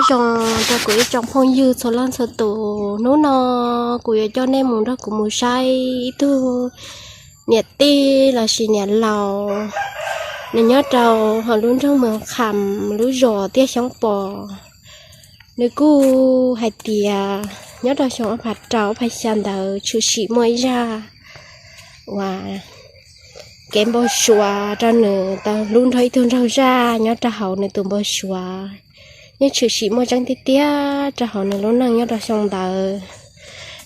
Zoo rau kuv ib tsoom phooj ywg txhua leej txhua tus, hnub no kuv yuav coj nej mus nrog kuv mus saib ib tug niam tij lossis niam laus, nws nyob rau hauv lub nroog Moos Kham, lub zos Tiaj Xyoob Pos. Nws kuj hais tias nyob rau xyoo ob phav rau ob phav xya ntawd tshwm sim muaj ib zaj uas kev npau suav rau nws tau hlub nrog ib tug nraug zaj nyob rau hauv nws tus npau suav, yeej tshwm sim muaj tseeb tiag tiag rau hauv nws lub neej nyob rau xyoo ntawd.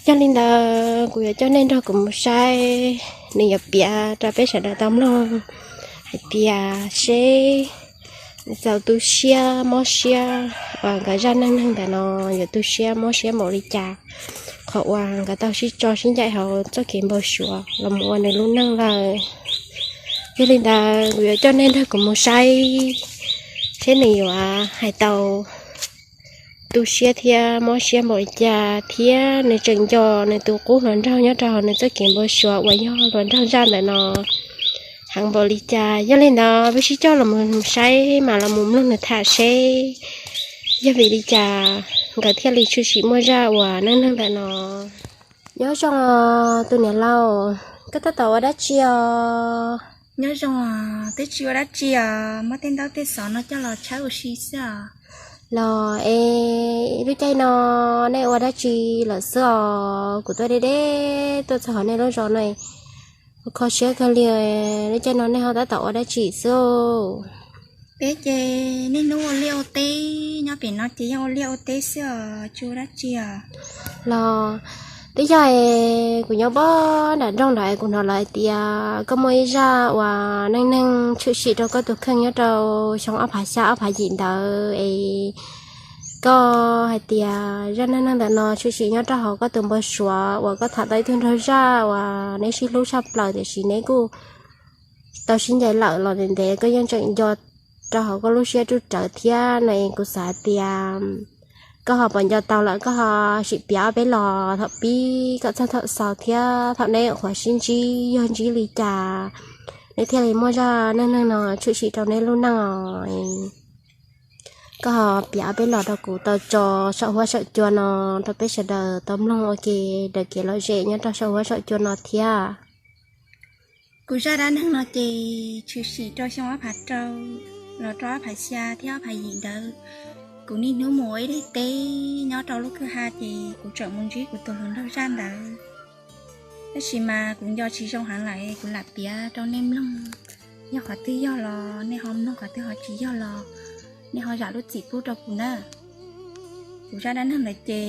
Yog li ntawd kuv yuav coj nej nrog kuv mus saib, nws yuav piav rau peb sawv daws tau mloog hais tias seb nws txaus tu siab mob siab uas nkawd zaj neej neeg ntawm no yuav tu siab mob siab npaum li cas, qhov uas nkawd tau sib tso sib ncaim hauv txoj kev npau suav los mus ua nws lub neej lawm. Yog li ntawd kuv yuav coj nej nrog kuv mus saib thiab nws yuav hais tau tu siab thiab mob siab npaum li cas thiab nws tseem nco nws tus qub hluas nraug nyob rau hauv nws txoj kev npau suav uas yog hluas nraug zaj ntawm no heev npaum li cas. Yog li ntawd peb sib coj los mus saib mas los mus mloog nws tham seb yog vim li cas nkawd thiaj li tshwm sim muaj zaj uas neej neeg ntawm no. Nyob zoo os tus niam laus, koj tab tom ua dab tsi os? Nyob zoo os, twb tsis ua dab tsi os, muab tej ntaub tej xov no coj los tshawb ua si xwb os. Los es lub caij no nej ua dab tsi lawm xwb os? Kuv tuaj deb deb tuaj txog hauv nej lub zos no, kuv kho siab kawg li. Lub caij no nej ho tab tom ua dab tsi xwb? Peb ces niaj hnub ua liaj ua teb, nyob pem no ces yeej ua liaj ua teb xwb os, tsis ua dab tsi os. Los twb yog es kuv nyob pob nram nroog ntawd es kuv hnov lawv hais tias koj muaj ib zaj uas neej neeg tshwm sim rau koj tus kheej nyob rau xyoo ob phav xya ob phav yim ntawd es koj hais tias zaj neej neeg ntawm no tshwm sim nyob rau hauv koj tus npau suav uas koj tham tau ib tug nraug zaj uas neb sib hlub tshaj plaws tiam sis neb kuj tau sib ncaim lawm los ntev ntev koj yeej tseem nco rau hauv koj lub siab ruj rawv thiab no es kuv xav hais tias koj ho puas nco tau lawm koj ho sim piav ob peb los thaum pib kom txog thaum xaus thiab thaum neb qhuav sib ntsib yog ntsib li cas neb thiaj li muaj zaj neej neeg no tshwm sim rau neb lub neej os. Koj ho piav ob peb los rau kuv tau tso saum huab saum cua no rau peb sawv daws tau mloog ua ke daws kev lom zem nyob rau saum huab saum cua no thiab. Kuv zaj dab neeg no ces tshwm sim rau xyoo ob phav rau los rau ob phav xya thiab ob phav yim ntawd. Kuv niaj hnub mus ua ib daim teb nyob rau lub kwj ha ces kuv tseem mus ntsib kuv tus hluas nraug zaj ntawd. Tab sis mas kuv nco tsis zoo heev lawm kuv lam piav rau nej mloog. Yog qhov twg yog los nej ho mloog, qhov twg ho tsis yog los nej ho zam lub txim pub rau kuv na. Kuv zaj dab neeg ntawd ces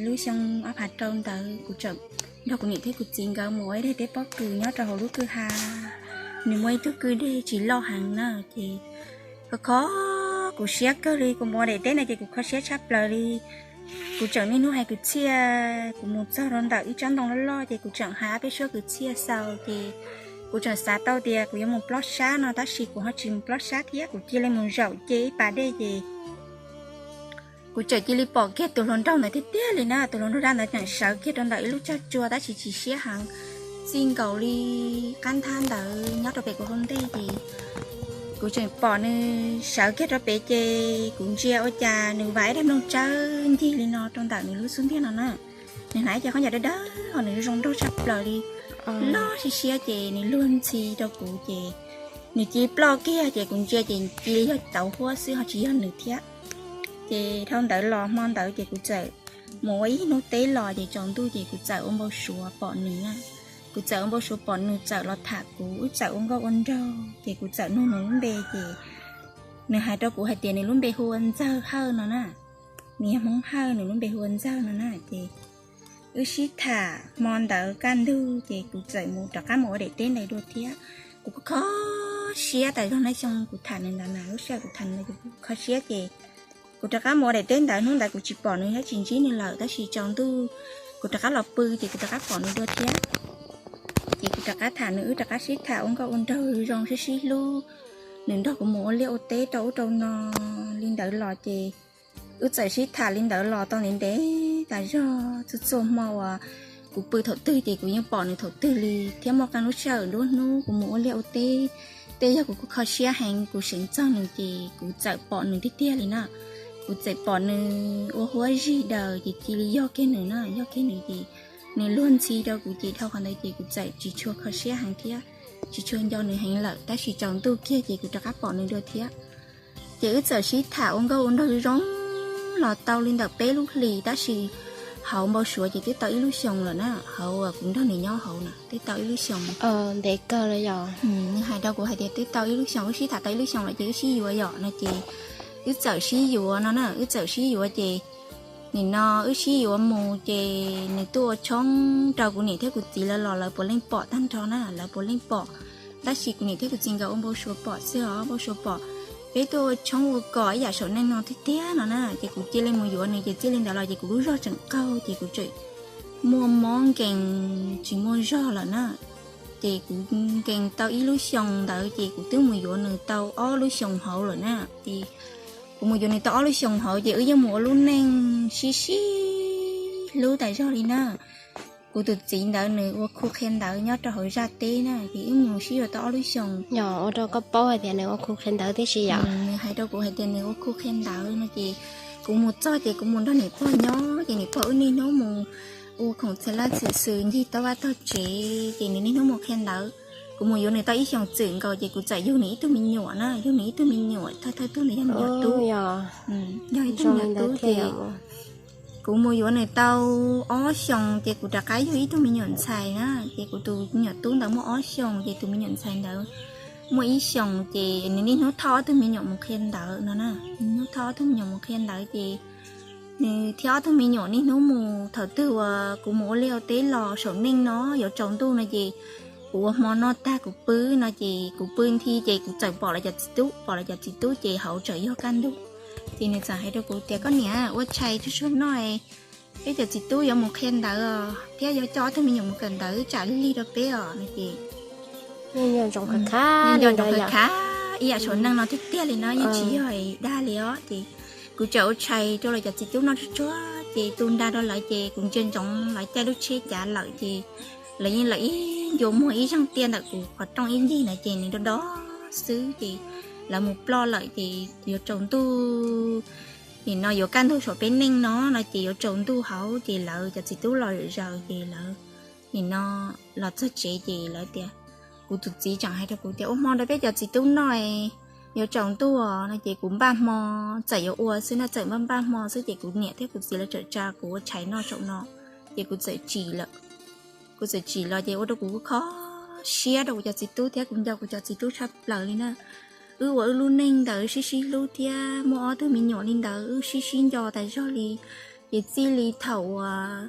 lub xyoo ob phav rau ntawd kuv tseem nrog kuv niam thiab kuv txiv nkawd mus ua ib daim teb pob kws nyob rau hauv lub kwj ha. Nws muaj ib tug kwj deg tsis loj heev na ces kho kho kuv siab kawg li, kuv mus ua daim teb ntawd ces kuv kho siab tshaj plaws li. Kuv tseem niaj hnub hais kwv txhiaj, kuv mus txog rau ntawm ib tsob ntoo loj loj ces kuv tseem hais ob peb suab kwv txhiaj xaus ces kuv tseem xav tau tias kuv yuav mus plob sab no tab sis kuv ho tsis mus plob sab thiab, kuv cia li mus zaum ce ib pas dej ces kuv tseem cia li pom kiag tus hluas nraug ntawd tiag tiag li na. Tus hluas nraug zaj ntawd tseem sawv kiag rau ntawm ib lub tsag tsua tab sis tsis siab heev, txij nkaus li qab nthab ntawd nyob rau pem kuv hauv ntej ces kuv tseem pom nws sawv kiag rau pem ces kuv ntsia ua cas nws vam ib daim nplooj tsawb ncig li no rau ntawm nws lub xub ntiag no na. Nws hnav ib ce khaub ncaws dawb dawb ho nws zoo nraug tshaj plaws li, loj siab siab ces nws luag ntxhi rau kuv ces nws cia li ploj kiag ces kuv ntsia ces cia li yog tauv huab xwb ho tsis yog nws thiab. Ces dhau ntawd los hmo ntawd ces kuv txawm mus ua ib hnub teb los ces tsaus ntuj ces kuv txawm ua npau suav pom nws na. Kuv txawm ua npau suav pom nws txawm los tham kuv, wb txawm ua nkauj ua nraug ces kuv txawm nug nws lub npe ces nws hais rau kuv hais tias nws lub npe hu ua Ntxawg Hawj no na. Nws yog Hmoob Hawj, nws lub npe hu ua Ntxawg no na ces wb sib tham hmo ntawd kaj ntug ces kuv txawm mus rov qab mus ua daim teb ntawd dua thiab. Kuv kuj kho siab tas zog na, xyoo kuv tham nws ntawd na, lub sij hawm kuv tham nws ntawd kuv kho siab ces kuv rov qab mus ua daim teb ntawd, hnub ntawd kuv tsis pom nws thiab tsis ntsib nws lawm tab sis tsaus ntuj kuv rov qab los pw ces kuv rov qab pom nws dua thiab. Ces kuv rov qab tham nws, wb rov qab sib tham ua nkauj ua nraug zoo sib sib hlub. Nws nrog kuv mus ua liaj ua teb rau ub rau no li ntawd los ces wb txawm sib tham li ntawd los tau ntev ntev tas zog, txhua txhua hmo uas kuv pw thaum twg ces kuv yeej pom nws thaum twg li thiab. Muaj qee lub sij hawm nruab hnub kuv mus ua liaj ua teb, tej yog kuv kuj kho siab heev kuv seev txog nws ces kuv txawm pom nws tiag tiag li na. kuv txawm pom nws ua huab zig daws ces cia li yog kiag nws na, yog kiag nws ces nws luag ntxhi rau kuv ces dhau qhov ntawd ces kuv txawm tsis tshua kho siab heev thiab tsis tshua nco nws heev lawm, tab sis tsaus ntuj kiag ces kuv rov qab pom nws dua thiab. Ces wb txawm sib tham ua nkauj ua nraug zoo los tau li ntawm peb lub hlis, tab sis hauv npau suav ces twb tau ib lub xyoos lawm na, hauv kuv nrog nws nyob hauv na twb tau ib lub xyoos. Nws hais rau kuv hais tias twb tau ib lub xyoos, wb sib tham tau ib lub xyoos lawm ces wb sib yuav yom no ces wb txawm sib yuav no na, wb txawm sib yuav ces nim no wb sib yuav mus ces nws tuaj ua tshoob rau kuv niam thiab kuv txiv lawv los lawv puav leej pom tag nrho na, lawv puav leej pom. Tab sis kuv niam thiab kuv txiv nkawd ua npau suav pom xwb os, npau suav pom peb tuaj ua tshoob ua kos ib yam saum neej no tiag tiag no na, ces kuv cia li mus yuav nws ces txij li ntawd los ces kuv lub zog tseem qaug ces kuv tseem muaj mob nkees tsis muaj zog lawm na. Ces kuv nkees tau ib lub xyoos ntawd ces kuv twb mus yuav nws tau ob lub xyoos hauv lawm na. Ces kuv mus yuav nws tau ob lub xyoos hauv ces wb yeej mus ua lub neej sib sib hlub tas zog li na. Kuv tus txiv ntawd nws ua khu qhia ntawv nyob rau hauv zaj teb na, ces wb mus sib yuav tau ob lub xyoos. Yog ua rau koj paub hais tias nws ua khu qhia ntawv tib si yom? Nws hais rau kuv hais tias nws ua khu qhia ntawv no ces kuv mus txog ces kuv mus nrog niam pog nyob ces niam pog wb niaj hnub mus ua khoom txhia laj txhia xwm ncig tau vaj tog tsev ces nws niaj hnub mus qhia ntawv. Kuv mus yuav nws tau ib xyoos txwm nkaus ces kuv txawm yug nws ib tug me nyuam na, yug nws ib tug me nyuam, thawj thawj tug nws yog me nyuam tub. Yog ib tug me nyuam tub ces kuv mus yuav nws tau ob xyoos ces kuv rov qab yug ib tug me nyuam ntxhais na, ces kuv tus me nyuam tub ntawd muaj ob xyoos ces tus me nyuam ntxhais ntawd muaj ib xyoos ces nws niaj hnub thauj ob tug me nyuam mus qhia ntawv no na. Niaj hnub thauj ob tug me nyuam mus qhia ntawv ces nws thiab ob tug me nyuam niaj hnub mus, thaum twg uas kuv mus ua liaj ua teb los saum neej no yuav tsaus ntuj no ces kuv ua hmo noj tag kuv pw no ces kuv pw nthi ces kuv txawm pom lawv cov txiv tub, pom lawv cov txiv tub ces hauv tseem yog kaj ntug. Ces nws txawm hais rau kuv tias koj niam, ua tshais tsuag tsuag noj, peb cov txiv tub yuav mus qhia ntawv thiab yuav coj ob tug me nyuam mus kawm ntawv tsam lig lig rau peb os no ces nco ntsoov khav khav ib yam saum neej no tiag tiag li no yeej tsis yog dag li os. Ces kuv txawm ua tshais rau lawv cov txiv tub noj tsuag tsuag ces tu nra rau lawv ces kuv ntsia ntsoov lawv caij lub tsheb cav lawm ces lawv yeej lawv ib ncua muag ib zeeg tiaj ntawm kuv qhov rooj ib ncig na ces nws do do xwb ces lawv mus ploj lawm ces yuav tsaus ntuj. Nim no yuav kaj ntug saum peb neej no no ces yuav tsaus ntuj hauv ces lawv cov txiv tub los zaws ces lawv nim no los txog tsev ces lawv tias, kuv tus txiv tseem hais rau kuv tias ua hmo rau peb cov txiv tub noj, yuav tsaus ntuj no ces kuv npaj hmo, txawm yuav ua xwb no txawm npaj npaj hmo xwb ces kuv niam thiab kuv txiv lawv txawm tsa kuv ua tshais noj saum no ces kuv txawm tsim lawm. Kuv txawm tsim los ces ua rau kuv kho siab rau kuv cov txiv tub thiab kuv nco kuv cov txiv tub tshaj plaws li na. Wb ua wb lub neej ntawd sib sib hlub thiab muaj ob tug me nyuam li ntawd wb sib sib nco tas zog li. Ces txij li thaum uas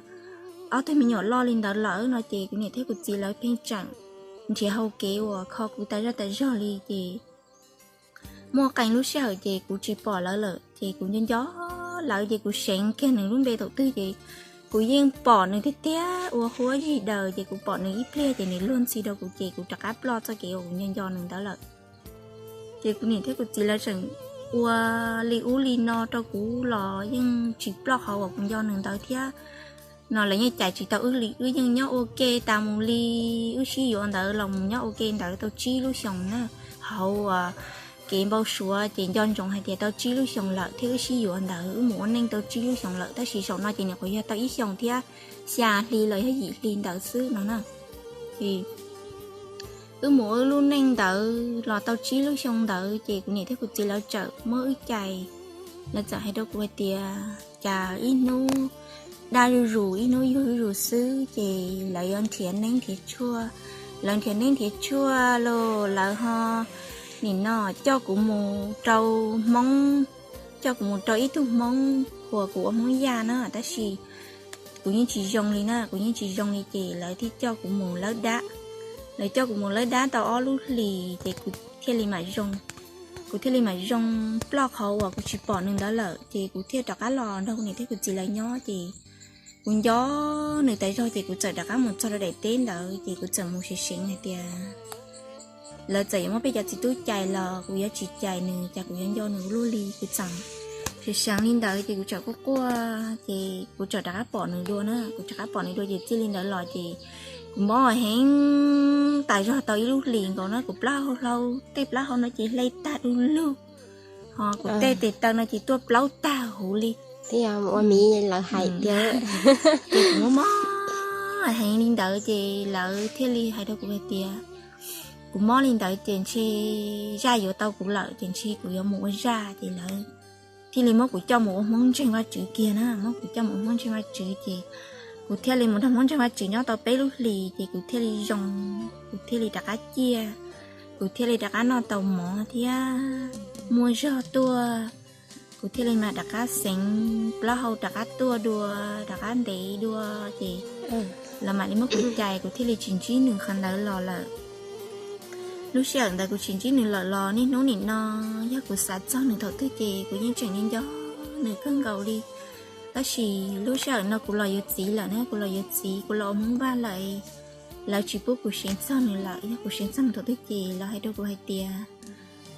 ob tug me nyuam loj li ntawd lawm no ces kuv niam thiab kuv txiv lawv pheej tseem nrhiav hau kev uas kho kuv tas zog tas zog li ces muaj qee lub sij hawm ces kuv tsis pom lawv lawm ces kuv nco nco lawv ces kuv seev kiag nws lub npe thaum twg ces kuv yeej pom nws tiag tiag ua huab zig daws ces kuv pom nws ib pliag ces nws luag ntxhi rau kuv ces kuv rov qab ploj txoj kev uas kuv nco nco nws ntawd lawm. Ces kuv niam thiab kuv txiv lawv tseem ua li ub li no rau kuv los yeej tsis ploj qhov uas kuv nco nws ntawd thiab. No lawv yeej cais tsis tau wb li, wb yeej nyob ua ke tas mus li. Wb sib yuav ntawd los mus nyob ua ke ntawd tau tsib lub xyoos na. Hauv kev npau suav ces nco ntsoov hais tias tau tsib lub xyoos lawm thiab wb sib yuav ntawd wb mus ua neej tau tsib lub xyoos lawm tab sis saum no ces nws qhuav yog tau ib xyoos thiab xya hli los yog yim hli ntawd xwb no na. Wb mus ua wb lub neej ntawd los tau tsib lub xyoo ntawd ces kuv niam thiab kuv txiv lawv txawm muab wb cais. Lawv txawm hais rau kuv hais tias cas ib hnub daj zuj zus ib hnub yuag zuj zus xwb ces lawv yuav nrhiav neeb nrhiav tshuaj. Lawv nrhiav neeb nrhiav tshuaj los lawv ho nim no coj kuv mus rau Hmoob, coj kuv mus rau ib tug Hmoob uas kuv ua Hmoob Yaj na, tab sis kuv yeej tsis zoo li na, kuv yeej tsis zoo li ces lawv thiaj coj kuv mus lawb dab. Lawv coj kuv mus lawb dab tau ob lub hlis ces kuv thiaj li mam zoo. Kuv thiaj li mam zoo ploj qhov uas kuv tsis pom nws ntawd lawm ces kuv thiaj rov qab los nrog kuv niam thiab kuv txiv lawv nyob ces kuv nco nws tas zog ces kuv txawm rov qab mus txog rau daim teb ntawd ces kuv txawm mus seev seev hais tias lawv txawm yuav muab peb cov txiv tub cais los kuv yuav tsis cais nws, cas kuv yuav nco nws ua luaj li. Kuv txawm seev seev li ntawd ces kuv txawm quaj quaj ces kuv txawm rov qab pom nws dua na, kuv rov qab pom nws dua ces txij li ntawd los ces kuv mob heev tas zog tau ib lub hlis nkaus na, kuv plaub hau hlau, tej plaub hau no ces hle tag du lug. Kuv tej tes taw no ces tuaj plaub tag huv li. Ua miv lawv hais tias, ces kuv mob mob heev li ntawd ces lawv thiaj li hais rau kuv hais tias kuv mob li ntawd ces ntshe zaj yuav tau kuv lawm ces ntshe kuv yuav mus ua zaj ces lawv thiaj li muab kuv coj mus ua Hmoob ntseeg Vajtswv kiag na, muab kuv coj mus ua Hmoob ntseeg Vajtswv ces kuv thiaj li mus nrog Hmoob ntseeg Vajtswv nyob tau peb lub hlis ces kuv thiaj li zoo, kuv thiaj li rov qab ciaj, kuv thiaj li rov qab noj tau mov thiab muaj zog tuaj, kuv thiaj li mam rov qab xeev plaub hau rov qab tuaj dua, rov qab ntev dua ces lawv mam li muab kuv cais kuv thiaj li tsis ntsib nws qhov ntawd los lawm. Lub sij hawm ntawd kuv tsis ntsib nws lawm los niaj hnub nim no yog kuv xav txog nws thaum twg ces kuv yeej tseem nco nws kawg nkaus li. Tab sis lub sij hawm no kuv los yuav txiv lawm na, kuv los yuav txiv, kuv los ua Hmoob Vaj lawm, lawv tsis pub kuv seev txog nws lawm. Yog kuv seev txog nws thaum twg ces lawv hais rau kuv hais tias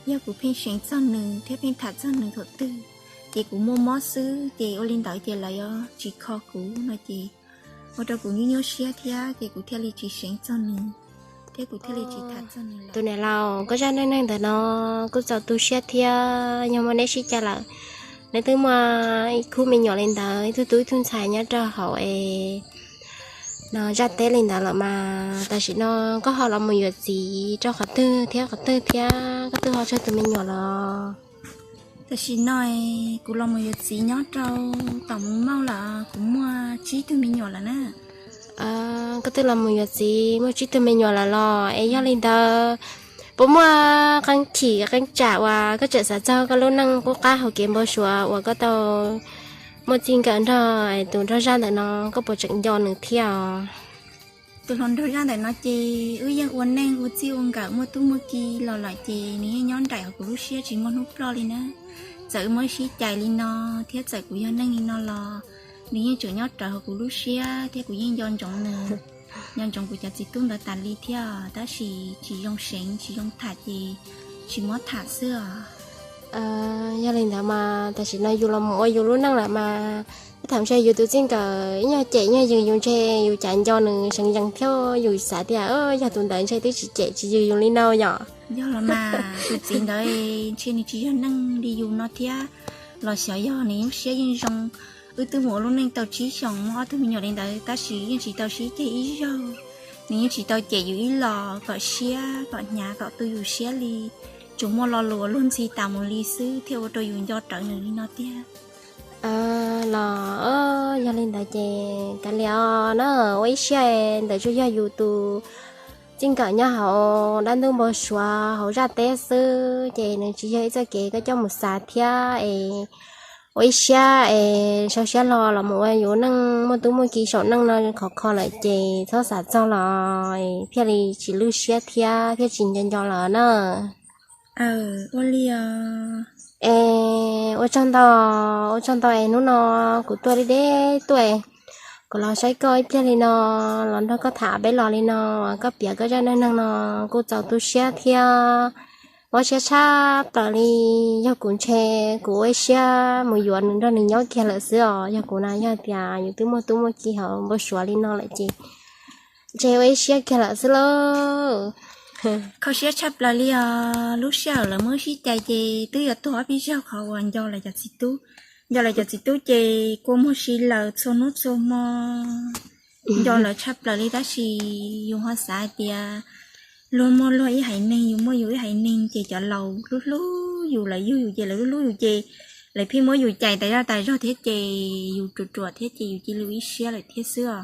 yog kuv pheej seev txog nws thiab pheej tham txog nws thaum twg ces kuv muaj mob xwb ces ua li ntawd ces lawv yuav tsis kho kuv no ces ua rau kuv nyuaj nyuaj siab thiab ces kuv thiaj li tsis seev txog nws thiab kuv thiaj li tsis tham txog nws. Tus niam laus, koj zaj neej neeg ntawm no kuj txaus tu siab thiab. Yog muaj neb sib cais lawm, neb twb muaj ib khub me nyuam li ntawd, ib tug tub ib tug ntxhais nyob rau hauv es no zaj teb li ntawd lawm mas tam sim no koj ho los mus yuav txiv rau qhov twg thiab qhov twg thiab koj twb ho tsawg tus me nyuam los? Tam sim no kuv los mus yuav txiv nyob rau tom Mus Mauj lawm, kuv muaj tsib tug me nyuam lawm na. Koj twb los mus yuav txiv muaj tsib tug me nyuam lawm los es yog li ntawd puas muaj qee chim qee tsam uas koj tseem xav txog koj lub neej qub qab hauv kev npau suav uas koj tau muaj txij nkawm nrog tus nraug zaj ntawm no, koj puas tseem nco nws thiab os? Tus hluas nraug zaj ntawm no ces wb yeej ua neej ua txij ua nkawm muaj tub muaj ki los lawm ces nws yeej nyob nraim hauv kuv lub siab tsis muaj hnub ploj li na. Txawm wb muab sib cais li no thiab txawm kuv yog neeg li no los nws yeej tseem nyob rawv hauv kuv lub siab thiab kuv yeej nco ntsoov nws, nco ntsoov kuv cov txiv tub ntawd tas li thiab, tab sis tsis zoo seev tsis zoo tham ces tsis muab tham xwb os. Yog li ntawd mas tam sim no yus los mus ua yus lub neej lawm mas, tham ntshe yus tus txij nkawm ib nyuag cem ib nyuag yws yus ntshe yus cas nco nws seev yees thiab yus xav tias yog tus ntawd ntshe twb tsis cem tsis yws yus li no yom. Yog los mas tus txiv ntawd ntshe nws tsis yog neeg li yus no thiab los xyov yog nws lub siab yeej zoo. Wb twb mus ua lub neej tau tsib xyoos muaj ob tug me nyuam li ntawd tab sis yeej tsis tau sib ceg ib zaug. Nws yeej tsis tau cem yus ib los kom siab kom hnyav kom tu yus siab li. Tsuas muaj lo lus ua luag ntxhi tas mus li xwb thiaj ua rau yus nco rawv nws li no tiag. Los yog li ntawd ces kav liam os na, ua ib siab ntawd tsuas yog yus tus txij nkawm nyob hauv dab ntuj npau suav hauv zaj teb xwb ces nws tsis yog ib txoj kev koj coj mus xav thiab es ua ib siab es sau siab hlo los mus ua yus neej muaj tub muaj ki saum neej no khov kho lawm ces txhob xav txog los thiaj li tsis lwj siab thiab thiaj tsis nco nco lawm na. Ua li os. Es ua tsaug ntau, ua tsaug ntau es hnub no kuv tuaj deb deb tuaj es kuv los saib koj ib pliag li no, los nrog koj tham peb los li no, koj piav koj zaj neej neeg no kuj txaus tu siab thiab mob siab tshaj plaws li. Yog kuv ntshe kuv ua ib siab mus yuav nws nrog nws nyob kiag lawm xwb os. Yog kuv na yog tias yus twb muaj tub muaj ki hauv npau suav li no lawm ces ntshe ua ib siab kiag lawm xwb lauj. Kho siab tshaj plaws li os, lub sij hawm lawv muab sib cais ces twb yuav tuag ob peb zaug qhov uas nco lawv cov txiv tub. Nco lawv cov txiv tub ces kua muag si lawm txhua hnub txhua hmo. Nco lawv tshaj plaws li tab sis yus ho xav hais tias luag muaj luag ib haiv neeg, yus muaj yus ib haiv neeg ces cov laus hlub hlub yus, lawv yug yus ces lawv hlub hlub yus ces lawv pheej muab yus cais tas zaj tas zog thiab ces yus ruam ruam thiab ces yus cia li ua ib siab lawm thiab xwb os.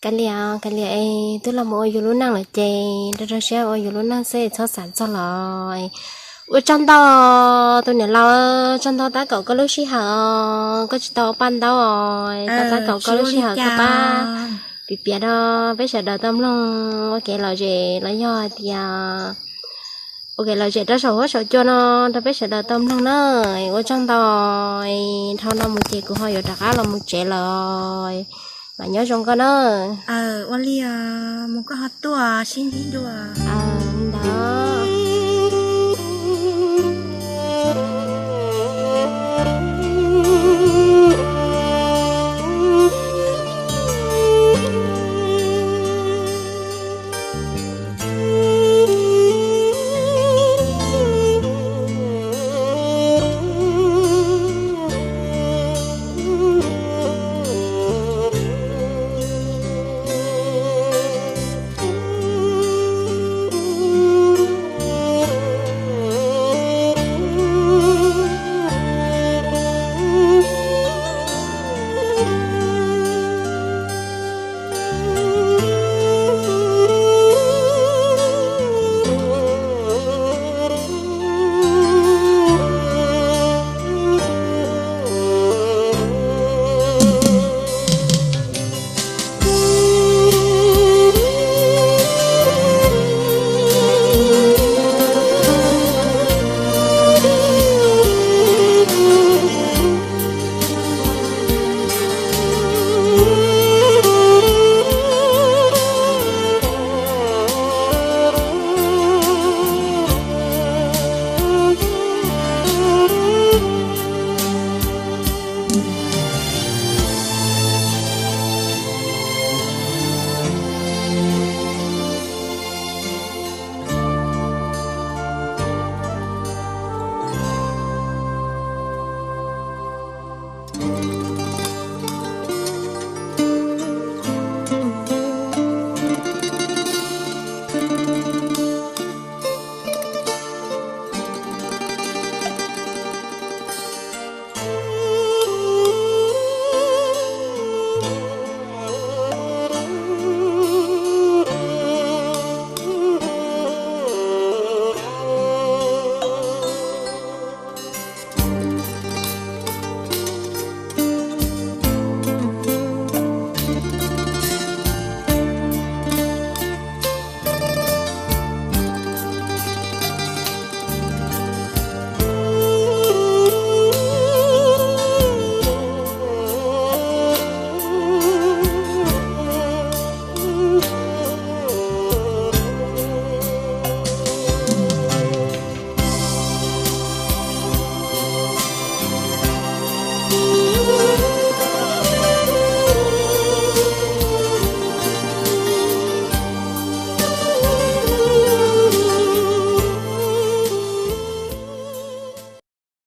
Kav liam, kav liam es twb los mus ua yus lub neej lawm ces rau rau siab ua yus lub neej xwb txhob xav txog los. Ua tsaug ntau tus niam laus, tsaug ntau tab kaum koj lub sij hawm, koj tsis tau paj ntaub os, koj tab kaum koj lub sij hawm koj pab piav piav rau peb sawv daws tau mloog ua kev lom zem los yog hais tias ua kev lom zem rau saum huab saum cua no rau peb sawv daws tau mloog na. Ua tsaug ntau, dhau no mus ces kuv ho yuav rov qab los mus tsev lawm, mam nyob zoo koj na. Ua li, mus koj ho tuaj sib ntsib dua ntawd.